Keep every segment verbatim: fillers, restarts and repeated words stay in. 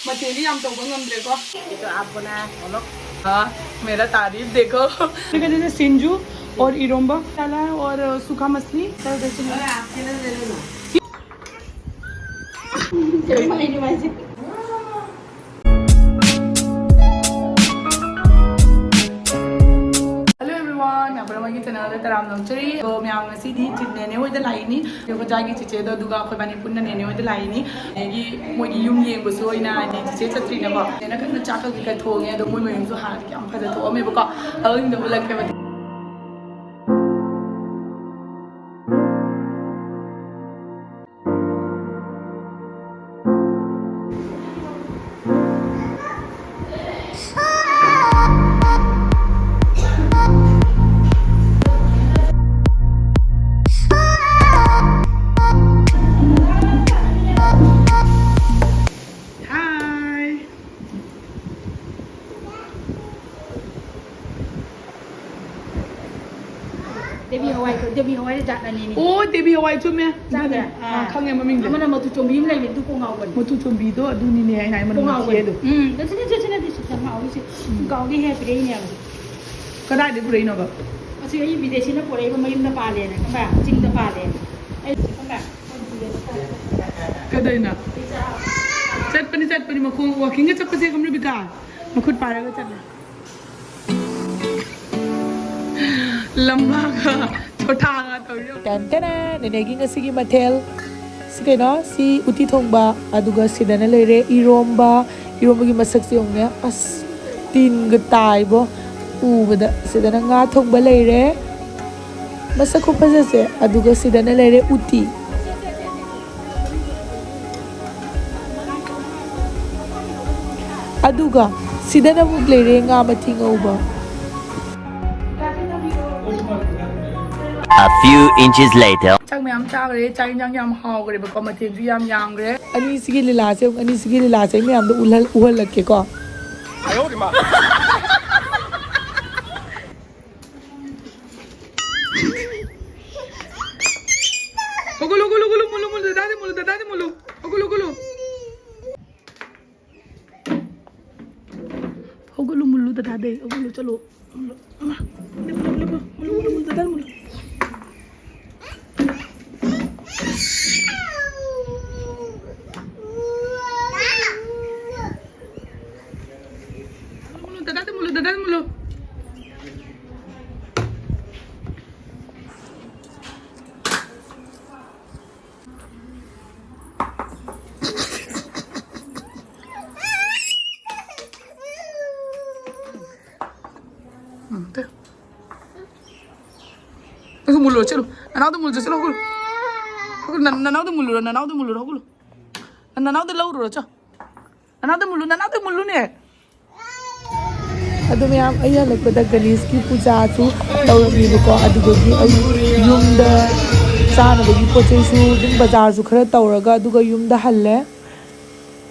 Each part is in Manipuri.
ꯃꯊꯦꯜꯗꯤ ꯌꯥꯝ ꯇꯧꯕ ꯉꯝꯗ꯭ꯔꯦꯀꯣ꯫ ꯑꯗꯣ ꯑꯥꯞꯄꯅ ꯑꯣꯂꯣꯛ꯫ ꯍꯥ, ꯃꯦꯔꯥ ꯇꯥꯔꯤꯐ ꯗꯦꯈꯣ꯫ ꯁꯤꯡꯖꯨ ꯑꯣꯔ ꯏꯔꯣꯝꯕ ꯆꯥꯂꯥ ꯑꯣꯔ ꯁꯨꯈꯥ ꯃꯁꯂꯤ꯫ Hello everyone, ꯃꯌꯥꯝ ꯄꯨꯝꯅꯃꯛꯀꯤ ꯆꯦꯅꯦꯜꯗ ꯇꯔꯥꯝꯅ ꯑꯣꯛꯆꯔꯤ꯫ ꯑꯗꯣ ꯃꯌꯥꯝ ꯉꯁꯤꯗꯤ ꯆꯤ-, ꯅꯦꯅꯦ ꯍꯣꯏꯗ ꯂꯥꯛꯏꯅꯤ꯫ ꯑꯩꯈꯣꯏ ꯍꯣꯖꯥꯒꯤ ꯆꯤꯆꯦꯗꯣ, ꯑꯗꯨꯒ ꯑꯩꯈꯣꯏ ꯕꯥꯅꯤ ꯄꯨꯟꯅ ꯅꯦꯅꯦ ꯍꯣꯏꯗ ꯂꯥꯛꯏꯅꯤ꯫ ꯑꯗꯒꯤ ꯃꯣꯏꯒꯤ ꯌꯨꯝ ꯌꯦꯡꯕꯁꯨ ꯑꯣꯏꯅ, ꯍꯥꯏꯗꯤ ꯆꯤꯆꯦ ꯆꯠꯇ꯭ꯔꯤꯅꯀꯣ꯫ ꯅꯦꯅꯦꯅ ꯀꯟꯅ ꯆꯥꯛ ꯀꯩꯀꯩ ꯊꯣꯡꯉꯦ, ꯑꯗꯣ ꯃꯣꯏ ꯃꯌꯨꯝꯁꯨ ꯍꯥꯟꯅꯗꯤ ꯌꯥꯝ ꯐꯖ ꯊꯣꯛꯑꯝꯃꯦꯕꯀꯣ꯫ ꯑꯗꯨꯒꯤꯗꯣ ꯎꯠꯂꯛꯀꯦꯕ꯫ Hi. ꯗꯦꯕꯤ ꯍꯋꯥꯏ, ꯗꯦꯕꯤ ꯍꯋꯥꯏ ꯖꯥꯠ ꯑꯅꯤꯅꯤ꯫ ꯑꯣ, ꯗꯦꯕꯤ ꯍꯋꯥꯏ, ꯆꯨꯝꯃꯦ꯫ ꯆꯥꯗ꯭ꯔꯥ? ꯑꯥ, ꯑꯥ꯫ ꯈꯪꯉꯦ ꯃꯃꯤꯡꯗꯣ꯫ ꯑꯃꯅ ꯃꯇꯨ ꯆꯣꯝꯕꯤ ꯑꯃ ꯂꯩꯕꯅꯦ, ꯑꯗꯨ ꯀꯣꯡꯉꯥꯎꯕꯅꯤ꯫ ꯃꯇꯨ ꯆꯣꯝꯕꯤꯗꯣ ꯑꯗꯨꯅꯤꯅꯦ ꯑꯩꯅ ꯍꯥꯏ, ꯃꯅꯝ ꯀꯣꯡꯉꯥꯎꯕꯅꯤ꯫ ꯅꯨꯡꯁꯤꯌꯦ ꯑꯗꯣ꯫ ꯎꯝ, ꯅꯠꯇꯦ, ꯅꯠꯇꯦ, ꯅꯠꯇꯦ, ꯅꯠꯇꯦ, ꯁꯤ ꯌꯥꯝ ꯍꯥꯎꯋꯤ ꯁꯤ꯫ ꯎꯝ꯫ ꯒꯥꯎꯗꯤ ꯍꯦꯛ ꯄꯤꯔꯛꯏꯅꯦ ꯍꯥꯏꯕ꯫ ꯀꯗꯥꯏꯗꯩ ꯄꯨꯔꯛꯏꯅꯣꯕ? ꯑꯁꯤ ꯑꯩ ꯕꯤꯗꯦꯁꯤꯅ ꯄꯨꯔꯛꯏꯕ, ꯃꯌꯨꯝꯗ ꯄꯥꯜꯂꯦꯅ, ꯈꯪꯕ꯭ꯔꯥ? ꯆꯤꯡꯗ ꯄꯥꯜꯂꯦꯅ꯫ ꯑꯩ, ꯈꯪꯕ꯭ꯔꯥ? ꯀꯩꯗꯧꯔꯤꯅꯣ? ꯆꯠꯄꯅꯤ, ꯆꯠꯄꯅꯤ, ꯃꯈꯣꯡ walkingꯒ ꯆꯠꯄꯁꯦ ꯈꯪꯕ꯭ꯔꯥ, ꯕꯤꯀꯥ? ꯃꯈꯨꯠ ꯄꯥꯏꯔꯒ ꯆꯠꯂꯦ꯫ ꯂꯝꯕꯥꯒ ꯆꯣꯊꯥꯒ ꯇꯧꯔꯤ꯫ ꯇꯦꯟ ꯇꯦꯅꯦ! ꯅꯦꯅꯦꯒꯤ ꯉꯁꯤꯒꯤ ꯃꯊꯦꯜ꯫ ꯁꯤ ꯀꯩꯅꯣ? ꯁꯤ ꯎꯇꯤ ꯊꯣꯡꯕ꯫ ꯑꯗꯨꯒ ꯁꯤꯗꯅ ꯂꯩꯔꯦ ꯏꯔꯣꯝꯕ꯫ ꯏꯔꯣꯝꯕꯒꯤ ꯃꯁꯛꯁꯦ ꯌꯦꯡꯉꯨꯅꯦ꯫ ꯑꯁ, ꯇꯤꯟꯒ ꯇꯥꯏꯕꯣ ꯎꯕꯗ꯫ ꯁꯤꯗꯅ ꯉꯥ ꯊꯣꯡꯕ ꯂꯩꯔꯦ꯫ ꯃꯁꯛ ꯈꯨꯐꯖꯁꯦ꯫ ꯑꯗꯨꯒ ꯁꯤꯗꯅ ꯂꯩꯔꯦ ꯎꯇꯤ꯫ ꯑꯗꯨꯒ ꯁꯤꯗꯅ ꯑꯃꯨꯛ ꯂꯩꯔꯦ ꯉꯥ ꯃꯊꯤ ꯉꯧꯕ꯫ A few inches later. ꯆꯥꯛ ꯃꯌꯥꯝ ꯆꯥꯈ꯭ꯔꯦ, ꯆꯥꯛ ꯏꯟꯖꯥꯡ ꯌꯥꯝ ꯍꯥꯎꯈ꯭ꯔꯦꯕꯀꯣ, ꯃꯊꯦꯜꯁꯨ ꯌꯥꯝ ꯌꯥꯝꯈ꯭ꯔꯦ꯫ ꯑꯅꯤꯁꯤꯒꯤ ꯂꯤꯂꯥꯁꯦ ꯑꯃꯨꯛ, ꯑꯅꯤꯁꯤꯒꯤ ꯂꯤꯂꯥꯁꯦ ꯑꯩ ꯃꯌꯥꯝꯗ ꯎꯍꯜ-, ꯎꯍꯜꯂꯛꯀꯦꯀꯣ꯫ ꯍꯧꯒꯠꯂꯨ, ꯍꯧꯒꯠꯂꯨ, ꯍꯧꯒꯠꯂꯨ, ꯃꯨꯜꯂꯨ, ꯃꯨꯜꯂꯨ, ꯗꯗꯥꯗꯤ ꯃꯨꯜꯂꯨ, ꯗꯗꯥꯗꯤ ꯃꯨꯜꯂꯨ꯫ ꯍꯧꯒꯠꯂꯨ, ꯍꯧꯒꯠꯂꯨ꯫ ꯗꯗꯥꯗꯩ ꯑꯃꯨꯛ ꯆꯠꯂꯣ꯫ ꯂꯦꯞꯄꯨ, ꯂꯦꯞꯄꯨ, ꯂꯦꯞꯄꯨ꯫ ꯃꯨꯜꯂꯨ, ꯃꯨꯜꯂꯨ, ꯃꯨꯜꯂꯨ, ꯗꯗꯥ ꯃꯨꯜꯂꯨ꯫ ꯃꯨꯜꯂꯨ, ꯗꯗꯥꯗ ꯃꯨꯜꯂꯨ, ꯗꯗꯥꯗ ꯃꯨꯜꯂꯨ꯫ ꯎꯝ, ꯇꯦ꯫ ꯅꯪꯁꯨ ꯃꯨꯜꯂꯨꯔꯣ, ꯆꯠꯂꯨ꯫ ꯅꯅꯥꯎꯗ ꯃꯨꯜꯂꯨ, ꯆꯠꯂꯨ, ꯍꯧꯒꯠꯂꯨ꯫ ꯍꯧꯒꯠꯂꯨ, ꯅ-, ꯅꯅꯥꯎꯗ ꯃꯨꯜꯂꯨꯔꯣ, ꯅꯅꯥꯎꯗ ꯃꯨꯜꯂꯨꯔꯣ, ꯍꯧꯒꯠꯂꯨ꯫ ꯅ-, ꯅꯅꯥꯎꯗ ꯂꯧꯔꯨꯔꯣ, ꯆꯣ꯫ ꯅꯅꯥꯎꯗ ꯃꯨꯜꯂꯨ, ꯅꯅꯥꯎꯗ ꯃꯨꯜꯂꯨꯅꯦ꯫ ꯑꯗꯨ ꯃꯌꯥꯝ, ꯑꯩ ꯍꯜꯂꯛꯄꯗ ꯒꯅꯦꯁꯀꯤ ꯄꯨꯖꯥꯁꯨ ꯇꯧꯔꯝꯃꯦꯕꯀꯣ꯫ ꯑꯗꯨꯗꯒꯤ ꯑꯩ ꯌꯨꯝꯗ ꯆꯥꯅꯕꯒꯤ ꯄꯣꯠ ꯆꯩꯁꯨ ꯑꯗꯨꯝ ꯕꯖꯥꯔꯁꯨ ꯈꯔ ꯇꯧꯔꯒ ꯑꯗꯨꯒ ꯌꯨꯝꯗ ꯍꯜꯂꯦ꯫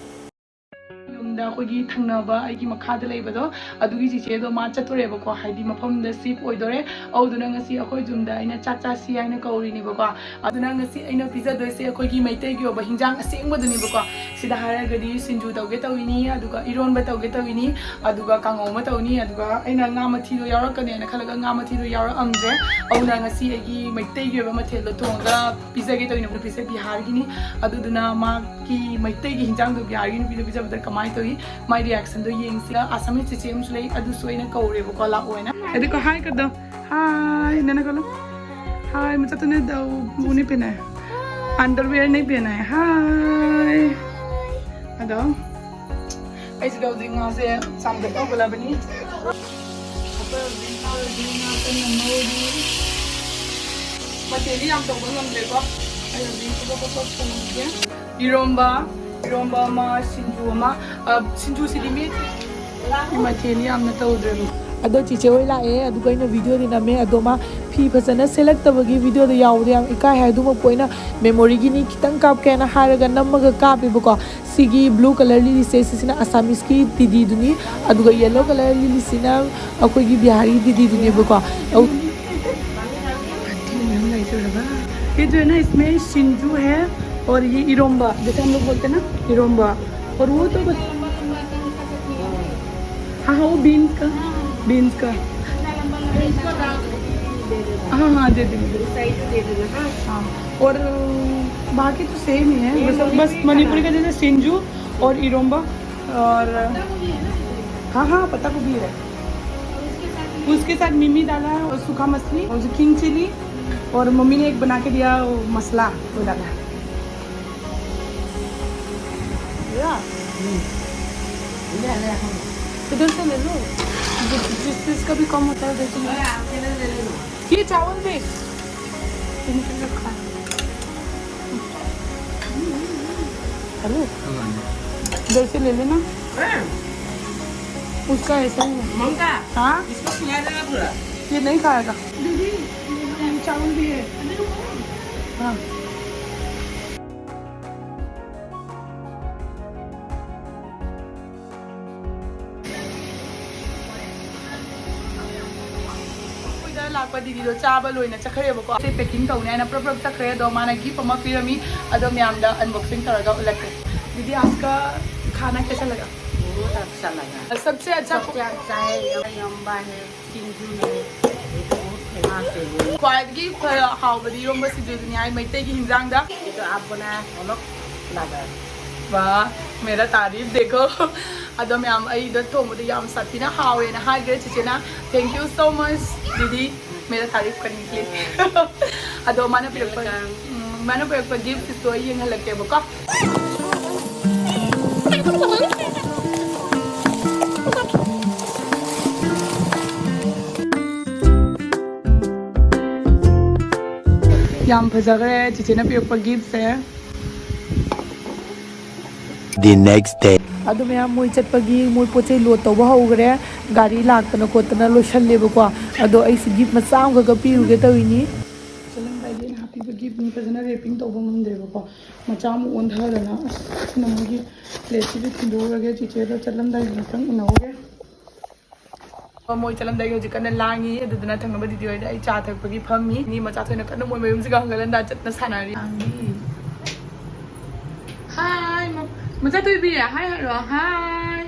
ꯌꯨꯝꯗ ꯑꯩꯈꯣꯏꯒꯤ ꯊꯪꯅꯕ ꯑꯩꯒꯤ ꯃꯈꯥꯗ ꯂꯩꯕꯗꯣ, ꯑꯗꯨꯒꯤ ꯆꯤꯆꯦꯗꯣ ꯃꯥ ꯆꯠꯇꯣꯔꯦꯕꯀꯣ, ꯍꯥꯏꯗꯤ ꯃꯐꯝꯗ ꯁꯤꯐ ꯑꯣꯏꯗꯣꯔꯦ꯫ ꯑꯗꯨꯗꯨꯅ ꯉꯁꯤ ꯑꯩꯈꯣꯏ ꯌꯨꯝꯗ ꯑꯩꯅ ꯆꯥꯛ ꯆꯥꯁꯤ ꯍꯥꯏꯅ ꯀꯧꯔꯤꯅꯦꯕꯀꯣ꯫ ꯑꯗꯨꯅ ꯉꯁꯤ ꯑꯩꯅ ꯄꯤꯖꯗꯣꯏꯁꯦ ꯑꯩꯈꯣꯏꯒꯤ ꯃꯩꯇꯩꯒꯤ ꯑꯣꯏꯕ ꯍꯤꯟꯖꯥꯡ ꯑꯁꯦꯡꯕꯗꯨꯅꯦꯕꯀꯣ꯫ ꯁꯤꯗ ꯍꯥꯏꯔꯒꯗꯤ ꯁꯤꯡꯖꯨ ꯇꯧꯒꯦ ꯇꯧꯏꯅꯤ, ꯑꯗꯨꯒ ꯏꯔꯣꯟꯕ ꯇꯧꯒꯦ ꯇꯧꯏꯅꯤ, ꯑꯗꯨꯒ ꯀꯥꯡꯉꯧ ꯑꯃ ꯇꯧꯅꯤ, ꯑꯗꯨꯒ ꯑꯩꯅ ꯉꯥ ꯃꯊꯤꯗꯣ ꯌꯥꯎꯔꯛꯀꯅꯦꯅ ꯈꯜꯂꯒ ꯉꯥ ꯃꯊꯤꯗꯣ ꯌꯥꯎꯔꯛꯑꯝꯗ꯭ꯔꯦ꯫ ꯑꯗꯨꯅ ꯉꯁꯤ ꯑꯩꯒꯤ ꯃꯩꯇꯩꯒꯤ ꯑꯣꯏꯕ ꯃꯊꯦꯜꯗꯣ ꯊꯣꯡꯉꯒ ꯄꯤꯖꯒꯦ ꯇꯧꯏꯅꯦ꯫ ꯅꯨꯄꯤꯁꯦ ꯕꯤꯍꯥꯔꯒꯤꯅꯤ, ꯑꯗꯨꯗꯨꯅ ꯃꯥꯒꯤ ꯃꯩꯇꯩꯒꯤ ꯍꯤꯟꯖꯥꯡꯗꯣ ꯕꯤꯍꯥꯔꯒꯤ ꯅꯨꯄꯤꯗꯣ ꯄꯤꯖꯕꯗ ꯀꯃꯥꯏꯅ ꯇꯧꯏ, ꯃꯥꯏ ꯔꯤꯌꯦꯛꯁꯟꯗꯣ ꯌꯦꯡꯁꯤꯒ꯫ ꯑꯁꯥꯃꯤꯁ ꯆꯤꯆꯦ ꯑꯃꯁꯨ ꯂꯩ, ꯑꯗꯨꯁꯨ ꯑꯩꯅ ꯀꯧꯔꯦꯕꯀꯣ, ꯂꯥꯛꯑꯣ ꯍꯥꯏꯅ꯫ ꯑꯗꯨꯀꯣ ꯍꯥꯏ ꯀꯗꯣ, ꯍꯥꯏ ꯅꯅ ꯀꯣꯂꯣ, ꯍꯥꯏ ꯃꯆꯥ ꯇꯨꯅꯦ ꯗꯧ ꯃꯨꯅꯤ ꯄꯦꯅꯥꯏ, underwear ꯅꯤ ꯄꯦꯅꯥꯏ꯫ ꯍꯥꯏ ꯑꯗꯣ ꯑꯩꯁꯤꯗ ꯍꯧꯖꯤꯛ ꯉꯥꯁꯦ ꯆꯥꯝꯗ ꯇꯧꯒꯗꯕꯅꯤ꯫ ꯑꯩꯈꯣꯏ ꯍꯧꯖꯤꯛ ꯉꯥ ꯀꯟꯅ ꯉꯧꯔꯤ꯫ ꯃꯊꯦꯜꯗꯤ ꯌꯥꯝ ꯇꯧꯕ ꯉꯝꯗ꯭ꯔꯦꯀꯣ꯫ ꯑꯩ ꯍꯧꯖꯤꯛ ꯄꯣꯄ ꯄꯣꯄ ꯊꯣꯡꯉꯒꯦ꯫ ꯏꯔꯣꯝꯕ, ꯏꯔꯣꯝꯕ ꯑꯃ, ꯁꯤꯡꯖꯨ ꯑꯃ꯫ ꯑ, ꯁꯤꯡꯖꯨꯁꯤꯗꯤ ꯃꯤ ꯃꯊꯦꯜꯗꯤ ꯌꯥꯝꯅ ꯇꯧꯗ꯭ꯔꯦꯕ꯫ ꯑꯗꯣ ꯆꯤꯆꯦ ꯍꯣꯏ ꯂꯥꯛꯑꯦ, ꯑꯗꯨꯒ ꯑꯩꯅ ꯚꯤꯗꯤꯑꯣꯗꯤ ꯅꯝꯃꯦ꯫ ꯑꯗꯣ ꯃꯥ ꯐꯤ ꯐꯖꯅ ꯁꯦꯠꯂꯛꯇꯕꯒꯤ ꯚꯤꯗꯤꯑꯣꯗ ꯌꯥꯎꯕꯗꯣ ꯌꯥꯝ ꯏꯀꯥꯏ ꯍꯥꯏ꯫ ꯑꯗꯨꯃꯛꯄꯨ ꯑꯩꯅ ꯃꯦꯃꯣꯔꯤꯒꯤꯅꯤ, ꯈꯤꯇꯪ ꯀꯥꯞꯀꯦꯅ ꯍꯥꯏꯔꯒ ꯅꯝꯃꯒ ꯀꯥꯞꯄꯦꯕꯀꯣ꯫ ꯁꯤꯒꯤ blue colour ꯂꯤꯂꯤꯁꯦ, ꯁꯤꯁꯤꯅ ꯑꯁꯥꯃꯤꯁꯀꯤ ꯗꯤꯗꯤꯗꯨꯅꯤ, ꯑꯗꯨꯒ yellow colour ꯂꯤꯂꯤꯁꯤꯅ ꯑꯩꯈꯣꯏꯒꯤ ꯕꯤꯍꯥꯔꯤ ꯗꯤꯗꯤꯗꯨꯅꯦꯕꯀꯣ꯫ ꯑꯧ-, ये जो है ना, इसमें शिंजू है और ये इरोम्बा, जैसे हम लोग बोलते हैं ना, इरोम्बा। और वो तो बस, हाँ हाँ, वो बीन्स का, बीन्स का। हाँ हाँ, दे देंगे। हाँ, और बाकी तो सेम ही है, बस, बस मणिपुरी का जैसे सिंजू और इरोम्बा और, हाँ हाँ, पत्ता गोभी है। उसके साथ मिमी डाला है और सूखा मछली और जो किंग चिली, और मम्मी ने एक बना के दिया, वो मसाला, वो डाला है। या। इधर से ले लो, जिस जिस चीज़ का भी कम होता है उधर से ले लो। ये चावल भी इनके लिए खा। हेलो, इधर से ले लेना। उसका ऐसा ही है। ममता, हाँ, इसको खिला देना पूरा। ये नहीं खाएगा। दीदी, ये चावल भी है। हाँ। ꯑꯩꯈꯣꯏꯗ ꯂꯥꯛꯄ ꯗꯤꯗꯤꯗꯣ ꯆꯥꯕ ꯂꯣꯏꯅ ꯆꯠꯈ꯭ꯔꯦꯕꯀꯣ꯫ ꯑꯩꯁꯦ packing ꯇꯧꯅꯤ ꯍꯥꯏꯅ ꯄ꯭ꯔꯞ ꯄ꯭ꯔꯞ ꯆꯠꯈ꯭ꯔꯦ꯫ ꯑꯗꯣ ꯃꯥꯅ gift ꯑꯃ ꯄꯤꯔꯝꯃꯤ꯫ ꯑꯗꯣ ꯃꯌꯥꯝꯗ unboxing ꯇꯧꯔꯒ ꯎꯠꯂꯛꯀꯦ꯫ दीदी, आज का खाना कैसा लगा? बहुत अच्छा लगा। सबसे अच्छा सबसे अच्छा है, लंबा है। सिंजू है, ये तो बहुत फेमस है ये। ꯈ꯭ꯋꯥꯏꯗꯒꯤ ꯐ- ꯍꯥꯎꯕꯗꯤ ꯏꯔꯣꯝꯕ ꯁꯤꯡꯖꯨꯗꯨꯅꯤ ꯍꯥꯏ, ꯃꯩꯇꯩꯒꯤ ꯍꯤꯟꯖꯥꯡꯗ꯫ ये तो आप बनाया, हम लोग लगा। वाह, मेरा तारीफ देखो। ꯑꯗꯣ ꯃꯌꯥꯝ ꯑꯩꯗ ꯊꯣꯡꯕꯗꯣ ꯌꯥꯝ ꯁꯥꯊꯤꯅ ꯍꯥꯎꯋꯦꯅ ꯍꯥꯏꯈ꯭ꯔꯦ ꯆꯤꯆꯦꯅ꯫ Thank you so much, दीदी, मेरा तारीफ करने के लिए। ꯑꯗꯣ ꯃꯥꯅ ꯄꯤꯔꯛꯄ, welcome꯫ ꯎꯝ, ꯃꯥꯅ ꯄꯤꯔꯛꯄ gift ꯁꯤꯁꯨ ꯑꯩ ꯌꯦꯡꯍꯜꯂꯛꯀꯦꯕꯀꯣ꯫ ꯌꯥꯝ ꯐꯖꯈ꯭ꯔꯦ ꯆꯤꯆꯦꯅ ꯄꯤꯔꯛꯄ gift say. The next day. ꯑꯗꯨ ꯃꯌꯥꯝ ꯃꯣꯏ ꯆꯠꯄꯒꯤ ꯃꯣꯏ ꯄꯣꯠ ꯆꯩ load ꯇꯧꯕ ꯍꯧꯈ꯭ꯔꯦ꯫ ꯒꯥꯔꯤ ꯂꯥꯛꯇꯅ ꯈꯣꯠꯇꯅ ꯂꯣꯏꯁꯜꯂꯦꯕꯀꯣ꯫ ꯑꯗꯣ ꯑꯩꯁꯨ gift ꯃꯆꯥ ꯑꯃꯈꯛꯀ ꯄꯤꯔꯨꯒꯦ ꯇꯧꯔꯤꯅꯤ꯫ ꯆꯠꯂꯝꯗꯥꯏꯗꯤ ꯑꯩꯅ ꯍꯥꯞꯄꯤꯕ gift ꯅꯤ ꯐꯖꯅ wrapping ꯇꯧꯕ ꯉꯝꯗ꯭ꯔꯦꯕꯀꯣ꯫ ꯃꯆꯥ ꯑꯃ ꯑꯣꯟꯊꯗꯅ, ꯑꯁ, ꯑꯩꯅ ꯃꯣꯏꯒꯤ plate ꯁꯤꯗ ꯊꯤꯟꯗꯣꯛꯎꯔꯒꯦ꯫ ꯆꯤꯆꯦꯗ ꯆꯠꯂꯝꯗꯥꯏꯒꯤ ꯉꯥꯛꯇꯪ ꯎꯅꯍꯧꯒꯦ꯫ ꯃꯣꯏ ꯆꯠꯂꯝꯗꯥꯏꯒꯤ ꯍꯧꯖꯤꯛ ꯀꯟꯅ ꯂꯥꯡꯉꯤ꯫ ꯑꯗꯨꯗꯨꯅ ꯊꯪꯅꯕ ꯗꯤꯗꯤ ꯍꯣꯏꯗ ꯑꯩ ꯆꯥ ꯊꯛꯄꯒꯤ ꯐꯝꯃꯤ꯫ ꯃꯤ ꯃꯆꯥ ꯊꯣꯏꯅ ꯀꯟꯅ ꯃꯣꯏ ꯃꯌꯨꯝꯁꯤꯒ ꯍꯪꯒꯠ ꯍꯟꯗꯥ ꯆꯠꯅ ꯁꯥꯟꯅꯔꯤ꯫ ꯂꯥꯡꯉꯤ꯫ Hi, ꯃ-, ꯃꯆꯥ ꯊꯣꯏꯕꯤ, hi ꯍꯥꯏꯔꯣ, hi꯫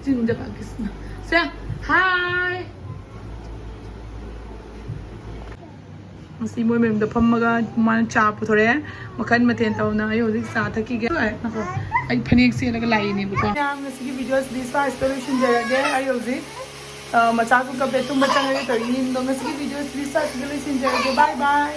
ꯆꯤꯡꯗ ꯀ꯭ꯔꯤꯁꯅ꯫ ꯁꯦ, ꯍꯥꯏ꯫ ꯉꯁꯤ ꯃꯣꯏ ꯃꯌꯨꯝꯗ ꯐꯝꯃꯒ ꯃꯥꯅ ꯆꯥ ꯄꯨꯊꯣꯔꯛꯑꯦ꯫ ꯃꯈꯜ ꯃꯊꯦꯜ ꯇꯧꯅ ꯑꯩ ꯍꯧꯖꯤꯛ ꯆꯥ ꯊꯛꯈꯤꯒꯦ꯫ ꯉꯥꯏꯈꯣ, ꯑꯩ ꯐꯅꯦꯛ ꯁꯦꯠꯂꯒ ꯂꯥꯛꯏꯅꯦꯕꯀꯣ꯫ ꯃꯌꯥꯝ, ꯉꯁꯤꯒꯤ ꯚꯤꯗꯤꯑꯣꯁꯤꯗꯤ ꯁ꯭ꯋꯥꯏꯁꯤꯗ ꯂꯣꯏꯁꯤꯟꯖꯔꯒꯦ꯫ ꯑꯩ ꯍꯧꯖꯤꯛ, ꯑ, ꯃꯆꯥꯁꯨ ꯀꯞꯄꯦ, ꯇꯨꯝꯕ ꯆꯪꯉꯒꯦ ꯇꯧꯔꯤꯅꯤ꯫ ꯑꯗꯣ ꯉꯁꯤꯒꯤ ꯚꯤꯗꯤꯑꯣꯁꯤꯗꯤ ꯁ꯭ꯋꯥꯏꯁꯤꯗ ꯂꯣꯏꯁꯤꯟꯖꯔꯒꯦ꯫ ꯕꯥꯏ ꯕꯥꯏ꯫